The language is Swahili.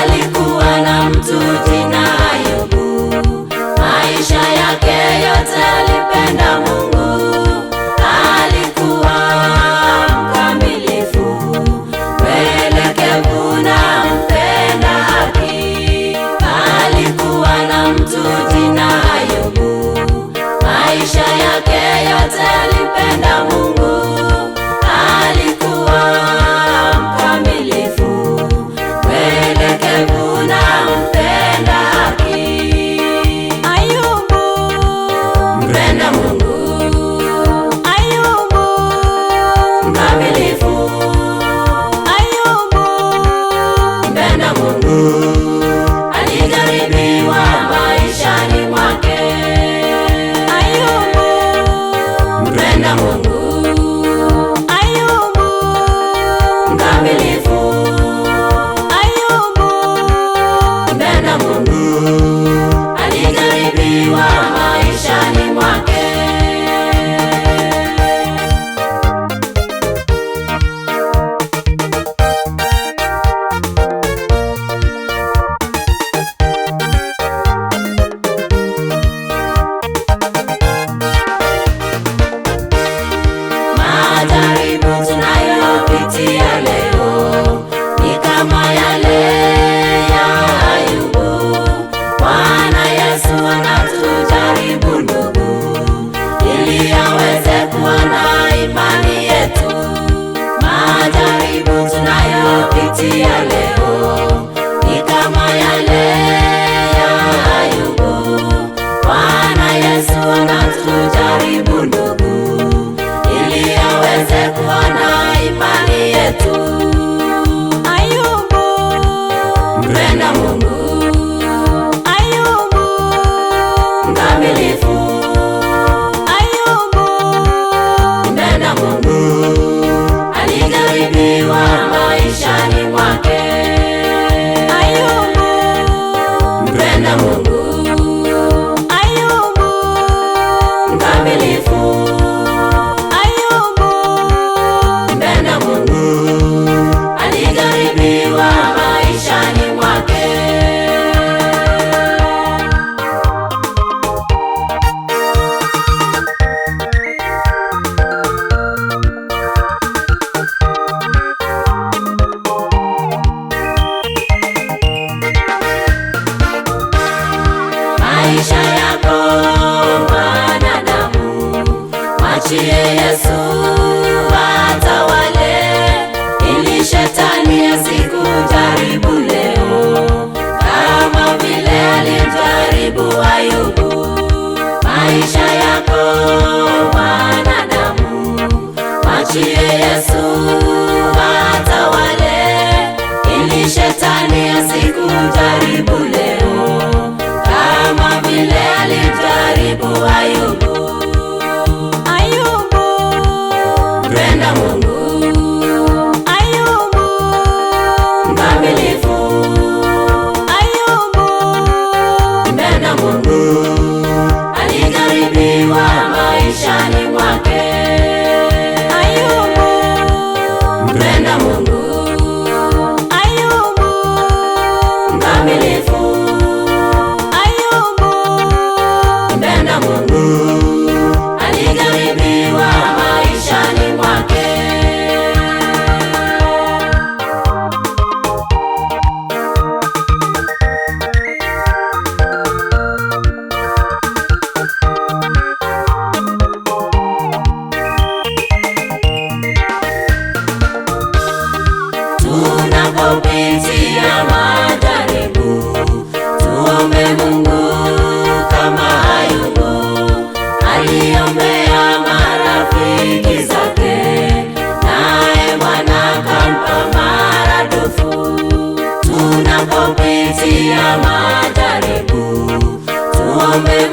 Alikuwa na mtu jina Ayubu, maisha yake yote alipenda Mungu. Alikuwa mkamilifu, mwelekevu na mpenda haki. Alikuwa na mtu jina Ayubu, maisha yake yote alipenda Mungu. Alikuwa mkamilifu, mwelekevu na mpenda haki. Ayubu, Mpenda Mungu, Ayubu, mkamilifu. Ayubu, Mpenda Mungu, alijaribiwa maishani mwake. Ayubu, Mpenda Mungu, Ayubu, mkamilifu. Ayubu, Mpenda Mungu, alijaribiwa maishani mwake. Majaribu tunayopitia leo ni kama yale ya Ayubu. Bwana Yesu anatujaribu ndugu, ili aweze kuona imani yetu. Majaribu tunayopitia leo ni kama yale ya Ayubu. Bwana Yesu anatujaribu ndugu, ili aweze kuona imani yetu. Ayubu, Mpenda Mungu, Ayubu, mkamilifu. Ayubu, Mpenda Mungu, alijaribiwa maishani mwake. Ayubu, Mpenda Mungu, Ayubu, mkamilifu. Ayubu, Mpenda Mungu, alijaribiwa maishani mwake. Maisha yako mwanadamu, mwachie Yesu atawale, ili shetani asikujaribu leo kama vile alimjaribu Ayubu. Maisha yako mwanadamu, mwachie Yesu atawale, ili shetani asikujaribu leo kama vile alijaribu Ayubu. Ayubu, Mpenda Mungu, Ayubu, mkamilifu. Ayubu, Mpenda Mungu, alijaribiwa maishani mwake. Ayubu, Mpenda Mungu, Ayubu, mkamilifu. Ayubu, Mpenda Mungu, alijaribiwa maishani mwake. Tunapopitia majaribu, tuombe Mungu kama Ayubu aliombea marafiki zake, naye Bwana akampa maradufu. Tunapopitia majaribu, tuombe